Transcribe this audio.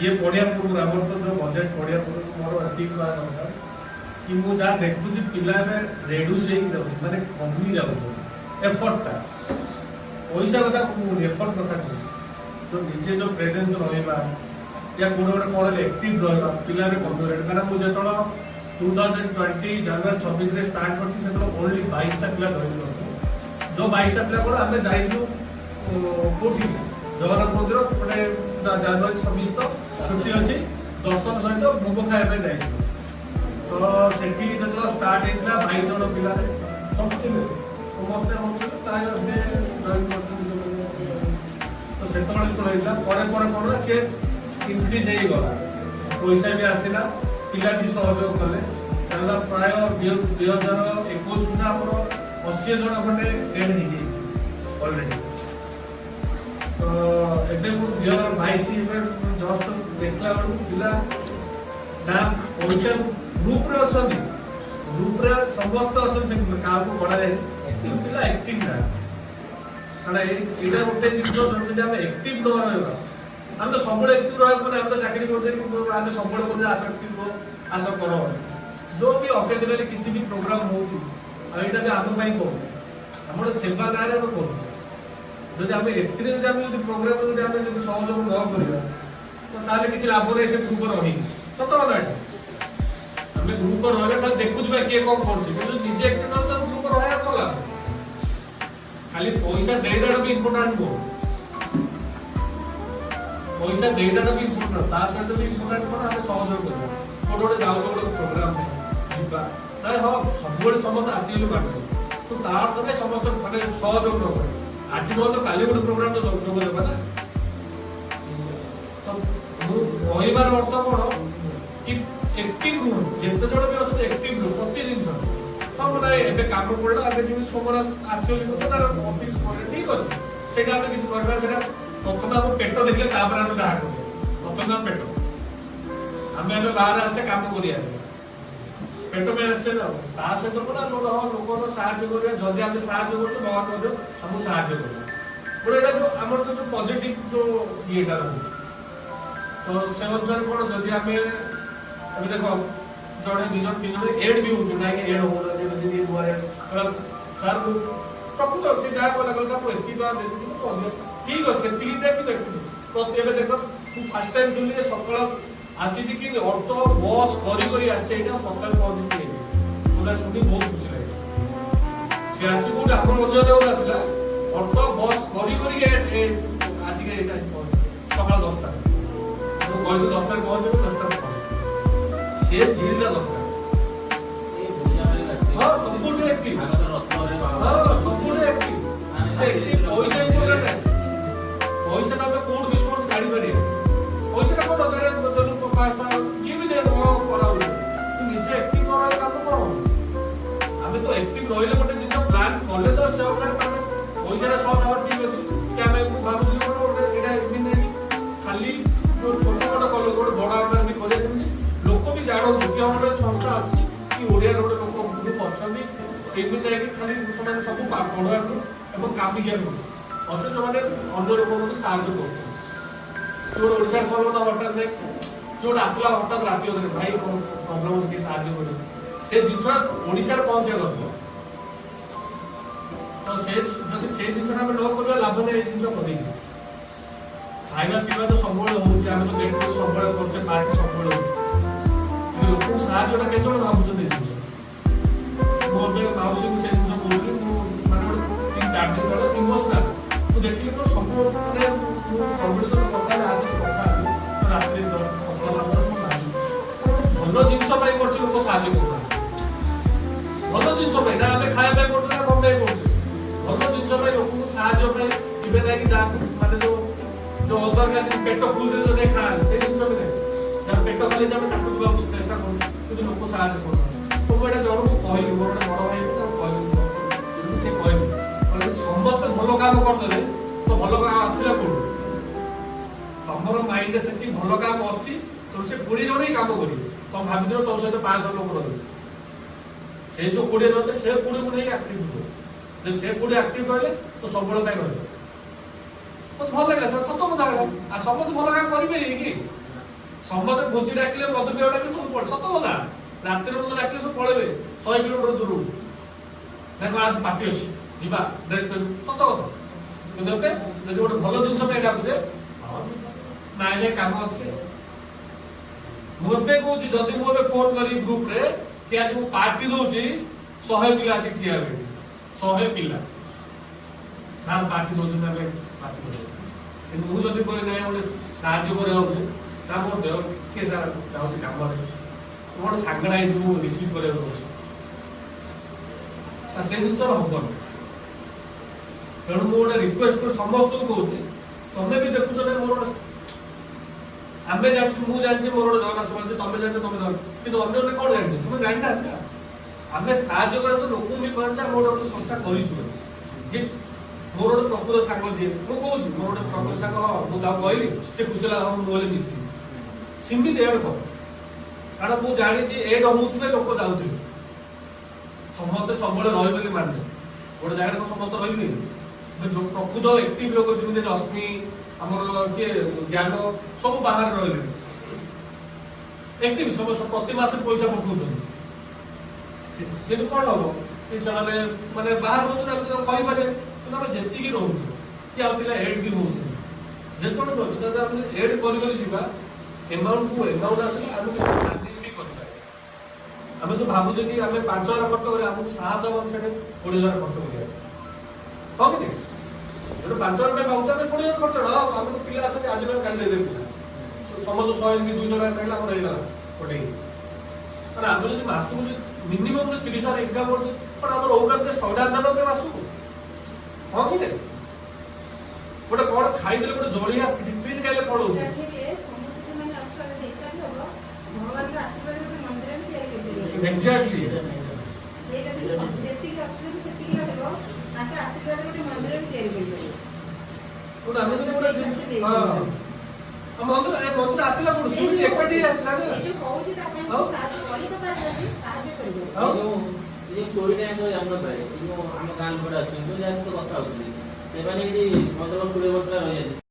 ଇଏ ପଢ଼ିବା ପୂର୍ବରୁ, ଆମର ତ ଯୋଉ ବଜେଟ୍ ପଢ଼ିବା ପୂର୍ବରୁ ମୋର ଏତିକି କହିବା ଦରକାର କି ମୁଁ ଯାହା ଦେଖୁଛି, ପିଲା ଏବେ ରେଡ୍ୟୁସ୍ ହେଇକି ଯାଉଛି, ମାନେ କମି ଯାଉଛନ୍ତି ଏଫର୍ଟଟା। ପଇସା କଥା କହୁନି, ଏଫର୍ଟ କଥା କହୁଛି। ଯୋଉ ନିଜେ ଯୋଉ ପ୍ରେଜେନ୍ସ ରହିବା ୟା କୋଉଠି ଗୋଟେ କ'ଣ ହେଲେ ଆକ୍ଟିଭ ରହିବା, ପିଲା ଏବେ କମିଗଲେଣି। କାରଣ ମୁଁ ଯେତେବେଳେ 2020 ଜାନୁଆରୀ 26ରେ ଷ୍ଟାର୍ଟ କରିଥିଲି, ସେତେବେଳେ ଓନ୍ଲି 22ଟା ପିଲା ଜଏନ୍ କରିଥିଲେ। ଯୋଉ 22ଟା ପିଲା କ'ଣ, ଆମେ ଯାଇଥିଲୁ କୋଉଠି, ଜଗନ୍ନାଥ ମନ୍ଦିର ଗୋଟେ, ଜାନୁଆରୀ 26 ତ ଛୁଟି ଅଛି, ଦର୍ଶନ ସହିତ ଭୋଗ ଖାଇବା ପାଇଁ ଯାଇଥିଲୁ। ତ ସେଠି ଯେତେବେଳେ ଷ୍ଟାର୍ଟ ହେଇଥିଲା, 22 ଜଣ ପିଲାରେ ସବୁ ଥିଲେ, ସମସ୍ତେ ହେଉଥିଲେ। ତା ଏବେ ଜଏନ୍ କରିଛନ୍ତି ଯୋଉମାନେ। ତ ସେତେବେଳେ ଯେତେବେଳେ ହେଇଥିଲା, ପରେ ପରେ କ'ଣ ହେଲା, ସିଏ ଇନକ୍ରିଜ୍ ହେଇଗଲା, ପଇସା ବି ଆସିଲା, ପିଲା ବି ସହଯୋଗ କଲେ, ଚାଲିଲା। ପ୍ରାୟ 2021 ସୁଦ୍ଧା ଆମର 80 ଜଣ ଖଣ୍ଡେ ଏଡ୍ ହେଇଯାଇଛି ଅଲରେଡ଼ି। ତ ଏବେ ମୁଁ 2022 ଏବେ ଜଷ୍ଟ ଦେଖିଲା ବେଳକୁ ପିଲା ନା ପଇସା, ଗ୍ରୁପରେ ଅଛନ୍ତି, ଗ୍ରୁପରେ ସମସ୍ତେ ଅଛନ୍ତି, ସେ କାହାକୁ କରାଯାଇଛି, କିନ୍ତୁ ପିଲା ଆକ୍ଟିଭ ନାହାନ୍ତି। କାରଣ ଏଇଟା ଗୋଟେ ଜିନିଷ, ଯଦି ଆମେ ଆକ୍ଟିଭ ନ ରହିବା, ଆମେ ତ ସବୁବେଳେ ଆକ୍ଟିଭ ରହିବାକୁ ମାନେ ଆମେ ତ ଚାକିରି କରୁଛେ, କିନ୍ତୁ ଆମେ ସବୁବେଳେ କହୁଛେ ଆସ, ଆକ୍ଟିଭ ରୁହ, ଆସ କର। ଯୋଉ ବି ଅକେଜନାଲି କିଛି ବି ପ୍ରୋଗ୍ରାମ ହଉଛି, ଆଉ ଏଇଟା ବି ଆମ ପାଇଁ କହୁଛୁ, ଆମର ସେବା ନାଁରେ ଆମେ କରୁଛେ। ଯଦି ଆମେ ଏଥିରେ ଯଦି ଆମେ ଯଦି ପ୍ରୋଗ୍ରାମ ଯଦି ଆମେ ଯଦି ସହଯୋଗ ନ କରିବା, ତ ତାହେଲେ କିଛି ଲାଭ ନାହିଁ ସେ ଗ୍ରୁପ ରହି। ସତ କଥା ଏଇଟା। ଆମେ ଗ୍ରୁପ ରହିଲେ ଖାଲି ଦେଖୁଥିବା କିଏ କଣ କରୁଛି, କିନ୍ତୁ ନିଜେ ଆକ୍ଟିଭ ନ ତ ଗ୍ରୁପ ରହିବା କଣ ଲାଭ? ଖାଲି ପଇସା ଦେଇଦେବାଟା ବି ଇମ୍ପୋର୍ଟାଣ୍ଟ ନୁହଁ, ପଇସା ଦେଇଦେବାଟା ବି ଇମ୍ପୋର୍ଟାଣ୍ଟ, ତା ସହିତ ବି ଇମ୍ପୋର୍ଟାଣ୍ଟ କଣ, ଆମେ ସହଯୋଗ କରିବା। କୋଉଠି ଗୋଟେ ଯାଉଛ ଗୋଟେ ପ୍ରୋଗ୍ରାମ ଯିବା, ନାଇଁ ହଁ, ସବୁବେଳେ ସମସ୍ତେ ଆସିଗଲେ ବାଟରେ, ତ ତା ଅର୍ଥ ନାହିଁ ସମସ୍ତେ ମାନେ ସହଯୋଗ ନ କରିବେ। ଆଜି ନହେଲେ ତ କାଲି ଗୋଟେ ପ୍ରୋଗ୍ରାମ ତ ଯୋଗ ଦେବା ନା। ତ ମୁଁ କହିବାର ଅର୍ଥ କଣ କି ଆକ୍ଟିଭ ରୁହନ୍ତୁ, ଯେତେ ଜଣ ବି ଅଛନ୍ତି ଆକ୍ଟିଭ ରୁହ ପ୍ରତି ଜିନିଷ। ହଁ, ମାନେ ଏବେ କାମ ପଡ଼ିଲା, ଏବେ ଯେମିତି ସୋମନାଥ ଆସିବ ତ ତାର ଅଫିସ ପରେ, ଠିକ ଅଛି, ସେଇଟା ଆମେ କିଛି କରିବା। ସେଇଟା ପ୍ରଥମେ ଆମ ପେଟ ଦେଖିଲେ, ତାପରେ ଆମେ ଯାହା କରିବା। ପ୍ରଥମେ ଆମ ପେଟ, ଆମେ ଏବେ ବାହାରେ ଆସିଛେ କାମ କରିବା ପାଇଁ, ପେଟ ପାଇଁ ଆସିଛେ ନା। ତା ସହିତ କଣ ଯୋଉଟା ହଁ, ଲୋକଙ୍କ ସାହାଯ୍ୟ କରିବା। ଯଦି ଆମେ ସାହାଯ୍ୟ କରୁଛୁ, ଭଗବାନ ମଧ୍ୟ ଆମକୁ ସାହାଯ୍ୟ କରିବେ। ଗୋଟେ ଏଇଟା ଯୋଉ ଆମର ଯୋଉ ପଜିଟିଭ ଯୋଉ ଇଏଟା ରହୁଛି, ତ ସେ ଅନୁସାରେ କଣ, ଯଦି ଆମେ ଏବେ ଦେଖ, ଜଣେ, ଦି ଜଣ, ତିନି ଜଣ ଏଡ୍ ବି ହଉଛୁ, ନାଇଁ ଏଡ୍ ହଉନାହାନ୍ତି। ଏବେ ଯଦି ନୂଆ ଏଡ୍ ସାର୍, ମୁଁ ପ୍ରକୃତ ସେ ଯାହା କହିଲା, କହିଲା ସାର୍, ମୁଁ ଏତିକି ଟଙ୍କା ଦେଇଛି, ମୁଁ ଅଧିକ, ଠିକ ଅଛି, ସେତିକି ଦେ, କିନ୍ତୁ ଏତିକି ପ୍ରତି। ଏବେ ଦେଖ, ମୁଁ ଫାର୍ଷ୍ଟ ଟାଇମ୍ ଶୁଣିଲି ଯେ ସକାଳ ଆସିଛି କି ଅଟୋ ବସ୍ କରି କରି ଆସିଛି, ଏଇଟା ପ୍ରଥମେ ପହଞ୍ଚିଛି ଏଇଠି। ମୁଁ ତା ଶୁଣି ବହୁତ ଖୁସି ଲାଗିଲା। ସେ ଆସିଛି କୋଉଠି, ଆମର ମଧ୍ୟ ଆସିଲା, ଅଟୋ ବସ୍ କରି କରିକି ଆଜିକା ଏଇଟା ଆସି ପହଞ୍ଚିଛି ସକାଳ 10ଟାରେ। ମୁଁ କହିଲି 10ଟାରେ ପହଞ୍ଚିବ, 10ଟାରେ ପହଞ୍ଚିଛି। ସେ ଜିଲ୍ଟା ଦରକାର। ହଁ, ସବୁଠି ଆକ୍ଟିଭ। ହଁ, ସବୁଠି ଆକ୍ଟିଭ। ସେ ଆକ୍ଟିଭ, ପଇସା ଇମ୍ପୋର୍ଟାଣ୍ଟ ନାହିଁ। ପଇସା ତ ଆମେ କୋଉଠି ବି ସୋର୍ସ କାଢି ପାରିବା। ପଇସାଟା କଣ ହଜାରେ ଦେଲୁ, 500 ଟଙ୍କା ଯିଏ ବି ଦେବ କରାହଉଛି, କିନ୍ତୁ ନିଜେ ଆକ୍ଟିଭ ନ ରହିଲେ କାମ କଣ ହବ? ଆମେ ତ ଆକ୍ଟିଭ ରହିଲେ, ଗୋଟେ ଜିନିଷ ପ୍ଲାନ୍ କଲେ ତ ସେ ଅନୁସାରେ ଆମେ ପଇସାଟା ସର୍ଟ ହବା ଠିକ ଅଛି କି ଆମେ, ମୁଁ ଭାବୁଥିଲି କଣ, ଗୋଟେ ଏଇଟା ଏମିତି ନାହିଁ କି ଖାଲି ଯୋଉ ଛୋଟ ମୋଟ କଲେ, ଗୋଟେ ବଡ ଆକାର ବି କରିବା, ଯେମିତି ଲୋକ ବି ଜାଣନ୍ତୁ କି ହଁ, ଗୋଟେ ସଂସ୍ଥା ଅଛି କି ଓଡ଼ିଆର ଗୋଟେ ଲୋକ ଗ୍ରୁପ ଅଛନ୍ତି। ଏମିତି ନାହିଁ କି ଖାଲି ସେମାନେ ସବୁ ବଡ ଗ୍ରୁପ ଏବଂ କାମିକିଆ ଗ୍ରୁପ ଅଛନ୍ତି, ଯୋଉମାନେ ଅନ୍ୟ ଲୋକଙ୍କୁ ସାହାଯ୍ୟ କରୁଛନ୍ତି। ଯୋଉଟେ ଓଡ଼ିଶାରେ ସର୍ବଦା ହଠାତ୍ ନାହିଁ, ଯୋଉଟେ ଆସିଲା ହଠାତ୍ ରାତି ଅଧରେ, ଭାଇ କଣ ପ୍ରୋବ୍ଲେମ ଅଛି, କିଏ ସାହାଯ୍ୟ କରିବେ, ସେ ଜିନିଷଟା ଓଡ଼ିଶାରେ ପହଞ୍ଚିବା ଦରକାର। ତ ସେ ଯଦି ସେ ଜିନିଷଟା ଆମେ ନ କରିବା, ଲାଭ ନାହିଁ ଏଇ ଜିନିଷ କରିକି। ଖାଇବା ପିଇବା ତ ସବୁବେଳେ ହଉଛି, ଆମେ ତ ଗେଟ୍ ସବୁବେଳେ କରୁଛେ, ପାର୍ଟି ସବୁବେଳେ ହଉଛି, କିନ୍ତୁ ଲୋକଙ୍କୁ ସାହାଯ୍ୟଟା କେତେ ଜଣ ଭାବୁଛନ୍ତି ଏଇ ଜିନିଷ? ମୁଁ ଏବେ ମାଉସୀକୁ ସେ ଜିନିଷ କହୁଥିଲି। ମୁଁ ମାନେ ଗୋଟେ 3-4 ଦିନ ତଳେ ଇମୋସନାଲ ମୁଁ ଦେଖିଲି ତ ସବୁ, ମାନେ ମୁଁ କମ୍ପିଟିସନ କଥା ହେଲି, ଆସିକି କଥା ହେଲି ତ ରାତିରେ ସକାଳ 5ଟାରେ ମୁଁ ଭାବିଲି, ଭଲ ଜିନିଷ ପାଇଁ କରୁଛି, ଲୋକ ସାହାଯ୍ୟ କରୁନାହାନ୍ତି। ଭଲ ଜିନିଷ ପାଇଁ ନା ଆମେ ଖାଇବା ପାଇଁ କରୁଛୁ ନା କଣ ପାଇଁ କରୁଛୁ? ଭଲ ଜିନିଷ ପାଇଁ, ଲୋକଙ୍କୁ ସାହାଯ୍ୟ ପାଇଁ ଯିବେ ନାହିଁ କି ଯାହାକୁ ମାନେ ଯୋଉ ଯୋଉ ଅଦରକାର ଜିନିଷ, ପେଟ ଫୁଲ ଯଦି ଖାଆନ୍ତି, ସେଇ ଜିନିଷ ବି ନାହିଁ। ଯାହାର ପେଟ ଖାଲି ଅଛି, ଆମେ ତାକୁ ଦେବାକୁ ଚେଷ୍ଟା କରୁଛୁ, କିନ୍ତୁ ଲୋକ ସାହାଯ୍ୟ କରୁନାହାନ୍ତି। ତ ମୁଁ ଏଇଟା ଜଣକୁ କହିଲି, ମୋର ଗୋଟେ ବଡ ଭାଇ, ତାକୁ କହିଲି, ସେ କହିଲି, କହିଲେ ସମସ୍ତେ ଭଲ କାମ କରିଦେଲେ ତ ଭଲ କାମ ଆସିଲା କୋଉଠୁ? ତମର ମାଇଣ୍ଡରେ ସେତିକି ଭଲ କାମ ଅଛି, ତେଣୁ ସେ 20 ଜଣ ହିଁ କାମ କରିବେ। ତମେ ଭାବିଥିଲ ତମ ସହିତ 500 ଲୋକ ରହିବେ, ସେ ଯୋଉ 20 ଜଣ, ସେ 20କୁ ନେଇକି ଆକ୍ଟିଭ ହୁଅ। ଯଦି ସେ 20 ଆକ୍ଟିଭ ରହିଲେ ତ ସବୁବେଳେ ପାଇଁ ରହିବେ। ମତେ ଭଲ ଲାଗିଲା ସାର୍, ସତ କଥା ହେଲା। ଆଉ ସମସ୍ତେ ଭଲ କାମ କରିପାରିବେ କି? ସମସ୍ତେ ଭୋଜି ଡାକିଲେ, ମଦ ପିଇବା ଡାକିଲେ ସବୁ ପଳେ। ସତ କଥା, ରାତିରେ ମତେ ଡାକିଲେ ସବୁ ପଳେଇବେ 100 କିଲୋମିଟର ଦୂରକୁ। ନା କଣ ଆଜି ପାର୍ଟି ଅଛି, ଯିବା, ଡ୍ରେସ୍ ପିନ୍ଧୁ। ସତ କଥା। କିନ୍ତୁ ଏବେ ଯଦି ଗୋଟେ ଭଲ ଜିନିଷ ପାଇଁ ଡାକୁଛେ, ହଁ, ନାଇଁ ନାଇଁ, କାମ ଅଛି। ମୁଁ ଏବେ କହୁଛି, ଯଦି ମୁଁ ଏବେ ଫୋନ କରି ଗ୍ରୁପରେ କି ଆଜି ମୁଁ ପାର୍ଟି ଦଉଛି, 100 ପିଲା ଆସିକି ଠିଆ ହେବେ। 100 ପିଲା, ସାର୍ ପାର୍ଟି ଦଉଛନ୍ତି, ଆମେ ପାର୍ଟି ଦଉଛୁ। କିନ୍ତୁ ମୁଁ ଯଦି କହି ନାଇଁ, ଗୋଟେ ସାହାଯ୍ୟ କରିବାକୁ ହଉଛି ସାର୍, ମୋ ଦେହ ଟିକେ ସାର୍ ଯାଉଛି କାମରେ, ମୋ ଗୋଟେ ସାଙ୍ଗଟା ହେଇଛି, ମୁଁ ରିସିଭ୍ କରିବାକୁ ଯାଉଛି, ଆଉ ସେଇ ଜିନିଷର ହବନି। ତେଣୁ ମୁଁ ଗୋଟେ ରିକ୍ୱେଷ୍ଟ କରି ସମସ୍ତଙ୍କୁ କହୁଛି, ତମେ ବି ଦେଖୁଛ ନା ମୋର ଗୋଟେ, ଆମେ ଜାଣିଛୁ, ମୁଁ ଜାଣିଛି ମୋର ଗୋଟେ ଜଗନ୍ନାଥ ସମାଜ, ତମେ ଜାଣିଛ, ତମେ ଜାଣିଛ, କିନ୍ତୁ ଅନ୍ୟମାନେ କଣ ଜାଣିଛ? ସେମାନେ ଜାଣିନାହାନ୍ତି ନା। ଆମେ ସାହାଯ୍ୟ କରିବାକୁ ଲୋକଙ୍କୁ ବି କହିଛୁ, ଆମେ ଗୋଟେ ଗୋଟେ ସଂସ୍ଥା କରିଛୁ ବୋଲି। ମୋର ଗୋଟେ ପ୍ରକୃତ ସାଙ୍ଗ ଯିଏ, ମୁଁ କହୁଛି, ମୋର ଗୋଟେ ପ୍ରକୃତ ସାଙ୍ଗ, ହଁ, ମୁଁ ତାକୁ କହିଲି, ସେ ଖୁସି ହେଲା, ହଁ, ମୁଁ ହେଲେ ମିଶିବି। ସେମିତି ଏଡ୍ କର, କାରଣ ମୁଁ ଜାଣିଛି ଏଡ୍ ହଉଥିବେ, ଲୋକ ଯାଉଥିବେ। ସମସ୍ତେ ସବୁବେଳେ ରହିବେ ବୋଲି ମାନେ ଗୋଟେ ଜାଗାରେ ତ ସମସ୍ତେ ରହିବେନି। ଯୋଉ ପ୍ରକୃତ ଆକ୍ଟିଭ ଲୋକ, ଯେମିତି ରଶ୍ମି, ଆମର କିଏ ଜ୍ଞାନ, ସବୁ ବାହାରେ ରହିଲେଣି, ଆକ୍ଟିଭ, ସବୁ ପ୍ରତି ମାସରେ ପଇସା ପକଉଛନ୍ତି। କିନ୍ତୁ କଣ ହବ କି ସେମାନେ ମାନେ ବାହାରେ ରହୁଛନ୍ତି, ଆମେ ତ କହିପାରିବେ। କିନ୍ତୁ ଆମେ ଯେତିକି ରହୁଛୁ କି ଆଉ ପିଲା ଏଡ୍ ବି ହଉଛନ୍ତି, ଯେତେ ଜଣ ବି ଅଛୁ, ତାହେଲେ ଆମେ ଏଡ୍ କରି କରି ଯିବା, ଏମାଉଣ୍ଟକୁ ଏମାଉଣ୍ଟ ଆସିଲେ ଆମେ କିଛି ପ୍ଲାନିଂ ବି କରିପାରିବା। ଆମେ ଯୋଉ ଭାବୁଛେ କି ଆମେ 5,000 ଖର୍ଚ୍ଚ କରିବା, ଆମକୁ ସାହସ ହବ ସେଠି 20,000 ଖର୍ଚ୍ଚ କରିବା, ହଁ କି ନାଇଁ? ଯୋଉଟା 5,000 ପାଇଁ ଭାବୁଛେ ଆମେ 20,000 ଖର୍ଚ୍ଚ, ହଁ, ଆମେ ତ ପିଲା ଅଛନ୍ତି, ଆଜି ନହେଲେ କାଲି ଦେଇଦେବେ ପିଲା। ସମସ୍ତେ 100 କି 200 ଟଙ୍କା ଖାଇଲେ ଆମର ହେଇଗଲା ଗୋଟେ। ମାନେ ଆମେ ଯଦି ମାସକୁ ମିନିମମ୍ ଯଦି 30,000 ଇନକମ୍ କରୁଛୁ, પણ ଆମର ଔକାତରେ 100 ଟଙ୍କା ଦେବ ମାସକୁ, ହଁ କି ନାଇଁ? ଗୋଟେ କଣ ଖାଇଦେଲେ, ଗୋଟେ ଜଳିଆ ଟିଫିନ୍ ଖାଇଲେ କଣ ହଉଛି? ଏକାଠିରେ ସମସ୍ତେ ମାନେ ଅଛନ୍ତି, ଏକାଠି ହବ, ଭଗବାନଙ୍କ ଆଶୀର୍ବାଦରେ ଗୋଟେ ମନ୍ଦିର ବି ତିଆରି କରିପାରିବେ। ଏକ୍ଜାକ୍ଟଲି। ସେଇଟା ଯଦି ଯେତିକି ଅଛନ୍ତି ସେତିକି ରହିବ, ତାଙ୍କ ଆଶୀର୍ବାଦରେ ଗୋଟେ ମନ୍ଦିର ବି ତିଆରି କରିପାରିବେ। ଗୋଟେ ଆମେ ଯଦି ଗୋଟେ ଜିନିଷ, ହଁ, ଆଉ ମନ୍ଦିର, ଏ ମନ୍ଦିର ଆସିଲା କୋଉଠୁ? ସେମିତି ଏକାଠି ଆସିଲା ନା। ଏଇ ଯୋଉ କହୁଛି, ତା ପାଇଁ ଆଉ? ସାହାଯ୍ୟ କରି ତ ପାରିବନି, ସାହାଯ୍ୟ କରିବ। ଆଉ? ଏଇ ଯୋଉ ଷ୍ଟୋରିଟା ଆମେ ଜାଣିନଥାଏ, ଏଇ ଯୋଉ ଆମ ଗାଁ ଲୋକଟା ଅଛନ୍ତି, ମୁଁ ଯାହା ସହିତ କଥା ହଉଥିଲି, ସେମାନେ ଏଠି 15-20 ବର୍ଷ ହେଲା ରହିଯାଇଛନ୍ତି।